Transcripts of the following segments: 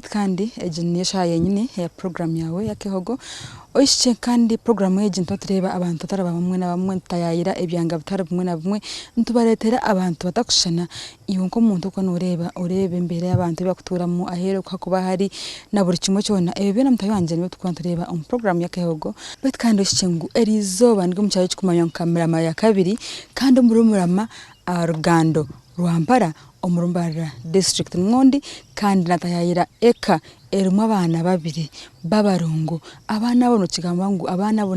Beitu kandi egi niyo eshaaha yenyini eya puroguraamu yaawe ey'akeehogo. Oishukye kandi puroguraamu egi nituba nitureeba abantu batari bamwe na bamwe nitutayaayira ebyanga bitari bimwe na bimwe nitubareetera abantu batakushushana. Iwe nk'omuntu orikuba nooreeba oreeba embeera y'abantu ei barikutuuramu, aheeru oku hakuba hari na buri kimwe kyona. Ebyo byona mutaahi wangye nibyo turikuba nitureeba omu puroguraamu y'akeehogo. Beitu kandi oishukye ngu eriizooba ndi omu kyaro ekirikumanywa nka Murama ya kabiri kandi omuri Murama aha rugando Rwampara omuri Mbarara disiturikiti nimwo ndi kandi natayayira eka erimu abaana babiri b'abarongo. Abaana abo nikigambwa ngu abaana abo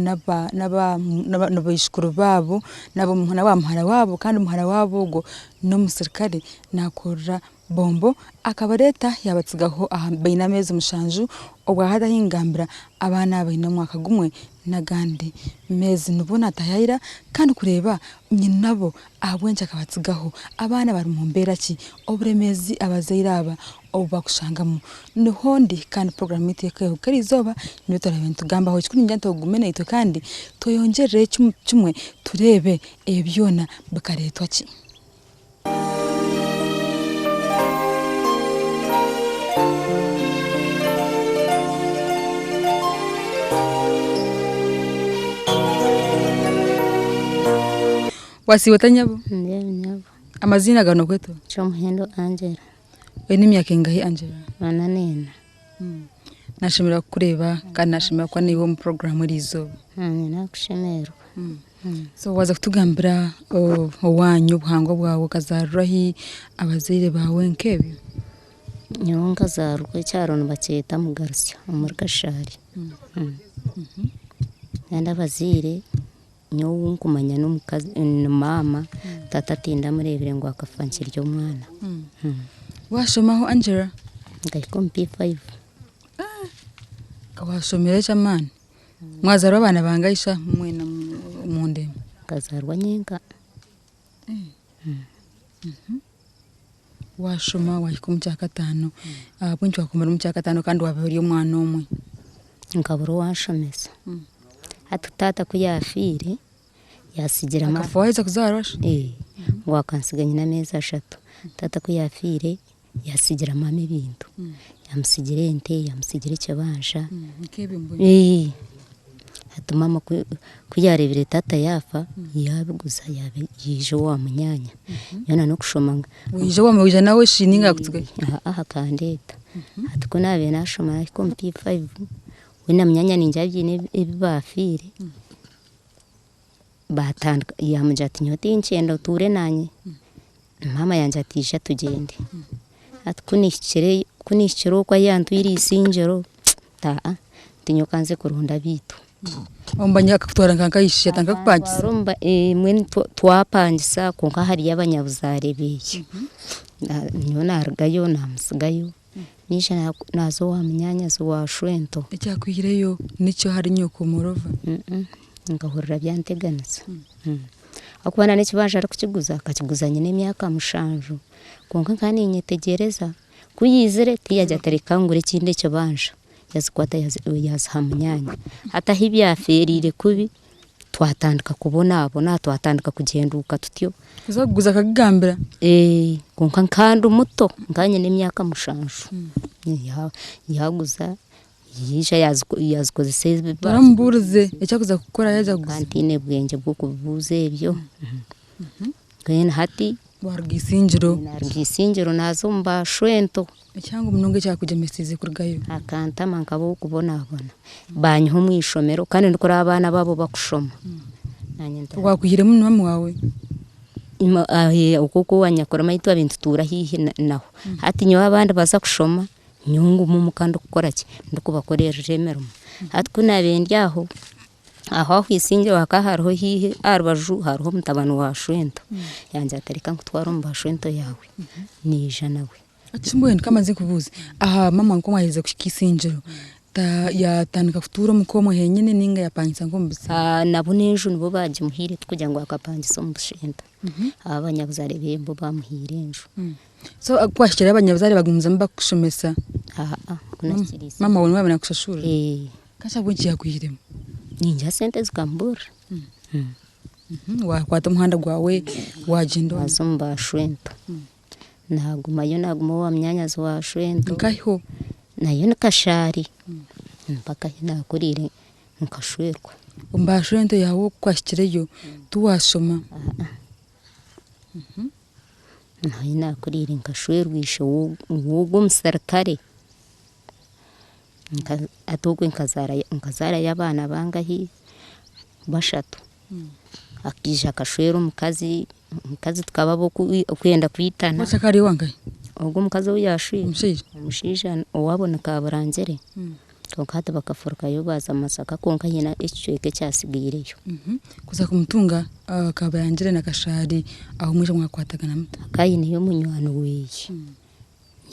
ni baijukuru baabo n'aba muhara waabo kandi muhara waabo ogwo n'omusirikare nakorera Bombo akabareeta yabatsigaho baine ameezi mushanju obwahati ahu nkugambira abaana aba baine omwaka gumwe n'agandi meezi nibo natayayira kandi kureeba nyinabo Ahabw'enki akabatsigaho? Abaana bari mu mbeera ki? Oburemeezi abazaire aba obu barikushangamu. Niho ndi kandi puroguraamu yaitu y'Akeehuka eriizooba niyo turaabe nitugambaho. Ekikuru ningira nti ogume naitwe kandi tweyongyerereyo kimwe tureebe ebyo byona bikareetwa ki. Wasiiba ota nyabo? Ndi nyabo. Amaziina gaawe nokwetwa? Kyomuhendo Angela. Oine emyaka engahi Angela? Ana n'ena. Nashemererwa kukureeba kandi nashemererwa kuba naiwe omu puroguraamu eriizooba. Naanye nakushemererwa. So waaza kutugambira owaanyu, obuhangwa bwawe, okazaarirwa hi, abazaire baawe nk'ebyo? Nyowe nkazaarwa ekyaro nibakyeta Mugarusya omuri Kashari. Kandi abazaire Nyowe ou nkumanya n'omukazi ni maama, taata tindamureebire ngu akafa nkiri omwana. Waashomaho Angela? Nkahika omu P5. Ka waashomire eky'amaani. Mwazaarwa abaana bangahi sha mwena omunda emwe? Nkazaarwa nyenka. Waashoma waahika omu kyakataano, ahabw'enki waakomire omu kyakataano kandi waaba ori omwana omwe? Nkabura owanshomesa. Hati taata ku yaafiire, yaatsigira maama. Akafa waaheza kuzaarwa shi? Ee, ngu akantsiga nyine ameezi ashatu. Taata ku yaafiire, yaatsigira maama ebintu. Yaamutsigira ente, yaamutsigira ekibanja. Nk'ebyo mbwenu. Ee. Hati maama ku yaareebire taata yaafa, yaabiguza yaija owa munyaanya. Nyowe n'okushoma. Waija owa waija nawe shi ninga yakutsigayo? Aaha akandeeta. Hati ku naabaire naashoma naahika omu P5, we na munyaanya ningira biine ebi baafiire, baatandika yaamugira ati nyowe tinkyenda otuure naanye. Maama yangira ati ija tugyende. Hati ku nihikire ku nihikire okwo ahu yantwire eisingiro, aa nti nyowe kanze kuronda abaitu. Ombanya akakutwara nka nkahi yatandika kukupangisa? Mbwenu twapangisa kwonka hariyo abanyabuzaare beye. Nyowe narugayo namutsigayo, naija naaza owa munyaanyazi wa shwento. Ekyakwihireyo nikyo ahari nyoko Morova? Nkahurira byanteganisa. Ahakuba n'ekibanja arikukiguza akakiguza nyine emyaka mushanju. Kwonka nkaba ninyetegyereza, ku yaizire tiyagira ati reka ngure ekindi ekibanja, yazikwata yaziha munyaanya. Hati ahu byafeereire kubi, twatandika kubonabona, twatandika kugyenduuka tutyo. Kuza kuguza akakugambira? Kwonka nkaba ndi muto, nkaba nyine emyaka mushanju. Yaguza yaija yazikozesa ebi. Toramubuurize eki arikuza kukora yaija kuguza? Nkaba ntaine bwengye bw'okubuuza ebyo. Mbwenu hati. Waruga Isingiro. Naruga Isingiro naaza omu ba shwento. Ekihango munonga ekyakugyemesiize kurugayo? Akantama nkaba ow'okubonabona. Baanyiha omu ishomero kandi ndikureeba abaana baabo bakushoma. Owaakwihiremu ni maama waawe? Okwo owa nyakurama ahu twabaire nitutuura haihi naho. Hati nyowe abandi baza kushoma, nyowe nguma omuka ndikukora ki? Ndikubakorerera emirimo. Hati ku naabaire ndi aho, Aho ahu isingiro hakaba hariho haihi aha rubaju hariho mutabani wa shwento, yangira ati reka nkutware omu ba shwento yaawe, naija nawe. Ati mbwenu ka mbanze nkubuuze, aha maama waawe ku mwaherize kuhika isingiro, yatandika kutuura omuka omwe henyine ninga yapangisa nk'omu busenta? Nabo n'enju nibo baagimuhaire tikugira ngu akapangisa omu bushenta, abo abanyabuzaare beye nibo baamuhaire enju. So ku wahikireyo abanyabuzaare bagumizamu bakushomesa? Aa ku nahikire isingiro. Maama waawe niwe yaabaire naakushashurira? Ee. Kasi ahabw'enki yaakwihiremu? Ningira sente zikamuburira. Waakwata omuhanda gwawe waagyenda. Naaza omu ba shwento. Naagumayo naaguma owa munyaanyazi wa shwento. Nkahiho? Nayo ni Kashaari mpaka ahi naakuriire nkashwerwa. Omu ento yaawe oku kwahikireyo tiwaashoma? Ahi naakuriire nkashwerwa ishe w'ogwo omusirikare. Hati okwe nkazaarayo abaana bangahi? Bashatu. Akaija akashwera omukazi, omukazi tukaba ab'okwenda kwitana. Akaba ari owankahi? Ogwo omukazi ou yaashwire. Omushaija? Omushaija owaabo ni Kaburangire. Kwonka hati bakafurukayo baaza Masaka kwonka haine ekicweka ekyatsigaireyo. Kuza kumutunga Kaburangire na Kashaari aho mwija mwakwatagana muta? Akaba aineyo munywani weye.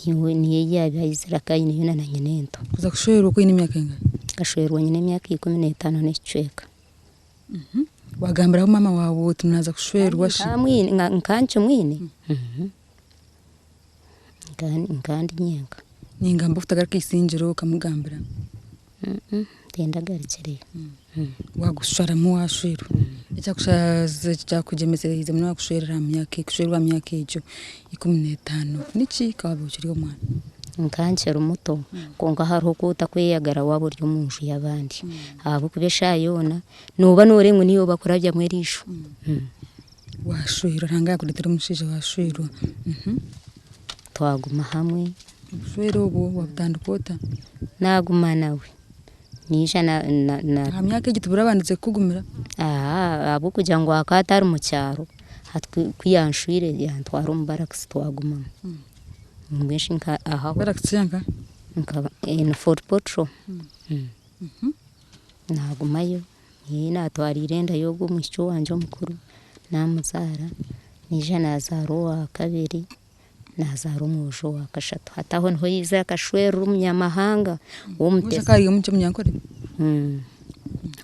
Niyo yaabiire aizire akaba aineyo na nyinento. Kuza kushwerwa oku oine emyaka engahi? Nkashwerwa nyine emyaka 15 n'ekicweka. Waagambiraho maama waawe oti naaza kushwerwa shi? Nkaba nkimwine. Nkaba ndi nyenka. Ningamba okutagaruka Isingiro okamugambira. Tindagarukireyo. Waagusharamu waashwerwa. Ekyakugyemesereize munonga kushwerera aha myaka kushwerwa aha myaka egyo 15 niki? Ka waaba okiri omwana. Nkaba nkiri muto kwonka hariho oku otakweyagara waaba ori omu nju y'abandi ahabw'okuba eshaaha yoona nooba nooreeba ngu niiwe bakurabyamu eriisho. Waashwerwa Ruhanga yaakureetera omushaija waashwerwa. Twaguma hamwe. Obushwere obwo waabutandika ota? Naaguma nawe. Naija na na. Aha myaka egyo tiburabandize kukugumira? Ahabw'okugira ngu akaba atari mu kyaro, hati ku yanshwire yantwara omu barakisi twagumamu. Mbwenu shi nka aho. Barakisi yanka? Nkaba ni Fort Portal. Naagumayo, niyo naatwariire enda y'ogwo omwishiki wangye omukuru, naamuzaara, naija naazaara owa kabiri, naazaara omwojo owa kashatu. Hati aho niho yaizire akashwerera omunyamahanga w'omuteso. Akaba ari omunyankore?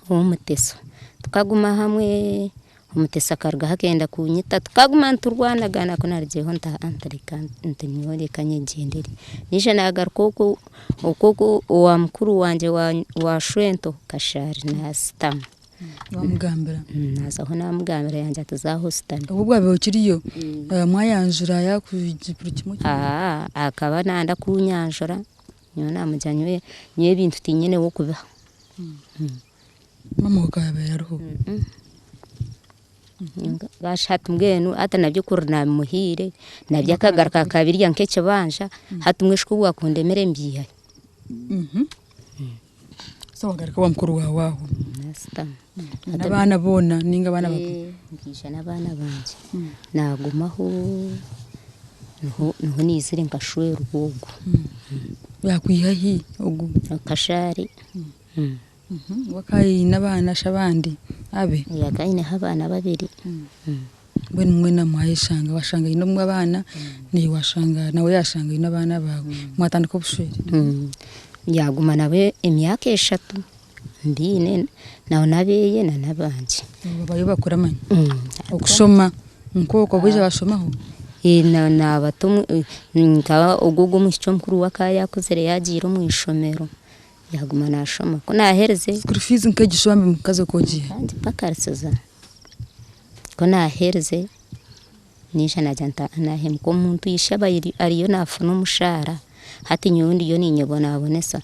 W'omuteso. Tukaguma hamwe, omuteso akarugaho akenda kunyita, tukaguma niturwanagana ku naarugireho nti aa nti reka nti nyowe reka nyegyendere. Naija naagaruka okwo okwo owa mukuru wangye wa shwento Kashaari naasitama. Wamugambira? Naazaho naamugambira yangira ati zaaho ositame. Obu obwabaire okiriyo mwayanjura yakugira buri kimwe Aa akaba nayenda kunyanjura nyowe naamugira nyowe nyowe ebintu tiinyine w'okubiha. Maama waawe akaba yabaire ariho? Hati mbwenu hati nabyo kuri naabimuhaire nabyo akagaruka akabirya nk'ekibanja hati mbwenu shi ku bwakundemire mbiihahi? So wagaruka owa mukuru waawe aho? Naasitama. N'abaana boona ninga abaana Nkaija n'abaana bangye naagumaho niho niho naizire nkashwerwa ogwo. Yakwiha hi ogu? Kashaari. We akaba aine abaana shi abandi abe? Akaba aineho abaana babiri. Mbwenu mwena mwayeshanga washanga aine abaana naiwe washanga nawe yashanga aine abaana baawe mwatandika obushwere. Yaaguma nabo emyaka 3 mbiine nawe n'abeeye na n'abangye. Babayo bakura manya. Okushoma nk'okwo bwija bashomaho? Naabata nka ogwo ogw'omwishiki omukuru we akaba yaakuzire yaagiire omu ishomero yaaguma naashoma. Ku naaherize. School fees nk'egi bambi mukazi okoogiiha? Ngipakarisiza. Ku naaherize naija naagira nti naahemuka omuntu ishe aba ariyo naafuna omushaara hati nyowe ndiyo ninyebonabonesa.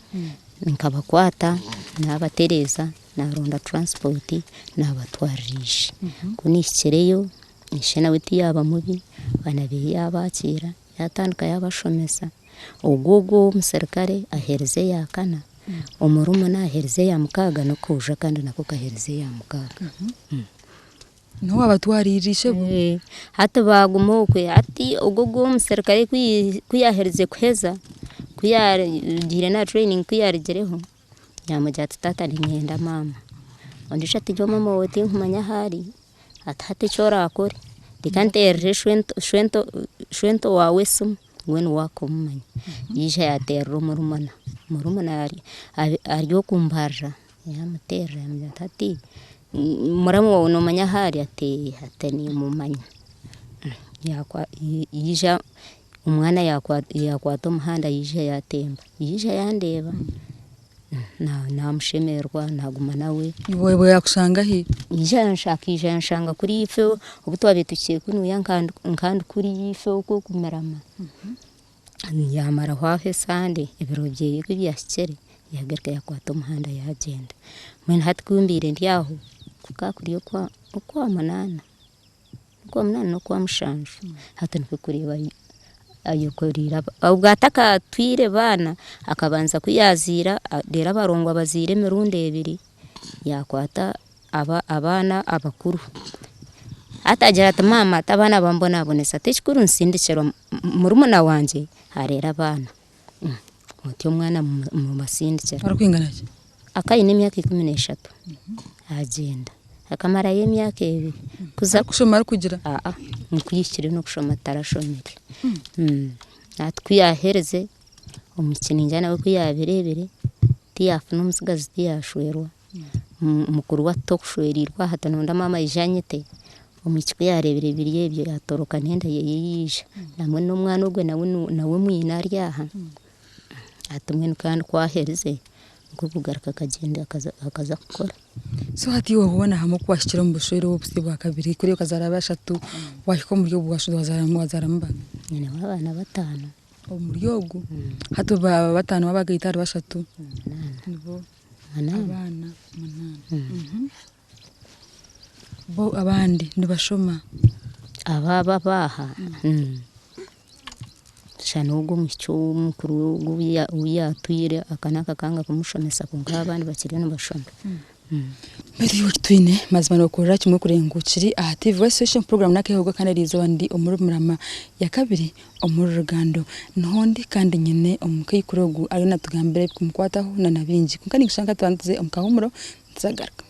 Nkabakwata naabatereeza naaronda transport naabatwarira ishe. Ku nihikireyo ishe nawe tiyaaba mubi abaana beeye yaabakiira yaatandika yaabashomesa. Ogwo ogwo ow'omusirikare aherize eya kana, omurumuna aherize eya mukaaga n'okoojo akandi nako kaherize eya mukaaga. Niho waabatwariire ishebo? Hati baaguma okwe hati ogwo ogw'omusirikare ku yaaherize kuheza ku yaagiire n'aha training ku yaarugireho yaamugira ati taata niinyenda maama. Ondiijo ati nyowe maama waawe tinkumanya ahu ari, ati hati eki oraakore reka nteerere shwento waawe esimu we niwe akumumanya. Yaija yaateerera omurumuna, omurumuna ari oku Mbarara yaamuteerera yaamugira ati hati muramu waawe noomanya ahu ari? Ati ati niimumanya. Yaija omwana yaakwata omuhanda yaija yaatemba, yaija yandeeba naamushemererwa naaguma nawe. Iwe yakushanga hi? Yaija akaija yanshanga kuriya ife obu twabiire tuhikire kunuya nkandi kuriya ife okwo okumirama. Yaamaraho aho esande, ebiro byeye ku byahikire, yaagaruka yaakwata omuhanda yaagyenda. Mbwenu hati ku mbaire ndi aho, kukaba kuri okwa okwamunaana, okwamunaana n'okwamushanju, hati nikwo kureeba ayekoreire obwo atakatwire baana, akabanza ku yaazaire reero abarongo abazaire emirundi ebiri, yaakwata abaana abakuru. Hati agira ati maama ati abaana bambonabonesa ati ekikuru nsindikira murumuna wangye areere abaana. Otyo omwana mubasindikira. Arikwingana ki? Akaba aine emyaka 13 agyenda. Akamarayo emyaka ebiri. Kuza Arikushoma arikugira? Aa, ku yahikire n'okushoma tarashomire. Hati ku yaaherize, omwishiki ningira nawe ku yaabireebire, tiyaafuna omutsigazi tiyaashwerwa. Mukuru we ati tokushwerirwe aha ati nonda maama aije anyite. Omwishiki ku yaareebire biri ebyo yaatoroka n'enda ye yaija. Nambwenu n'omwana ogwe nawe nawe mwine ari aha. Hati mbwenu kandi ku aherize nikwo kugaruka akagyenda akaza kukora. So hati iwe hoona hamwe oku wahikire omu bushwere obu obusya obwa kabiri kuriya okazaara bashatu wahika omuri obu wazaaramu bangahi? Nyinemu abaana bataano. Omuri ogu hati bataano wabagaita ahari bashatu nibo abaana munaana. Bo abandi nibashoma? Aba aba abaha shana n'ogwo omwishiki omukuru ogu ou yaatwire aka naaka akanga kumushomesa kwonka abandi bakiriyo nibashoma. Mbwenu iwe Twine mazima nokorera kimwe kureeba ngu kiri aha TV West Station program n'akehogo kandi eriizooba ndi omuri Murama ya kabiri omuri Rugando. Niho ndi kandi nyine omukaikuru ogu ariyo natugambira ebikumukwataho na na bingi. Kwonka ninkushaba nka tubanze tuze omu kahumuro nituza kugaruka.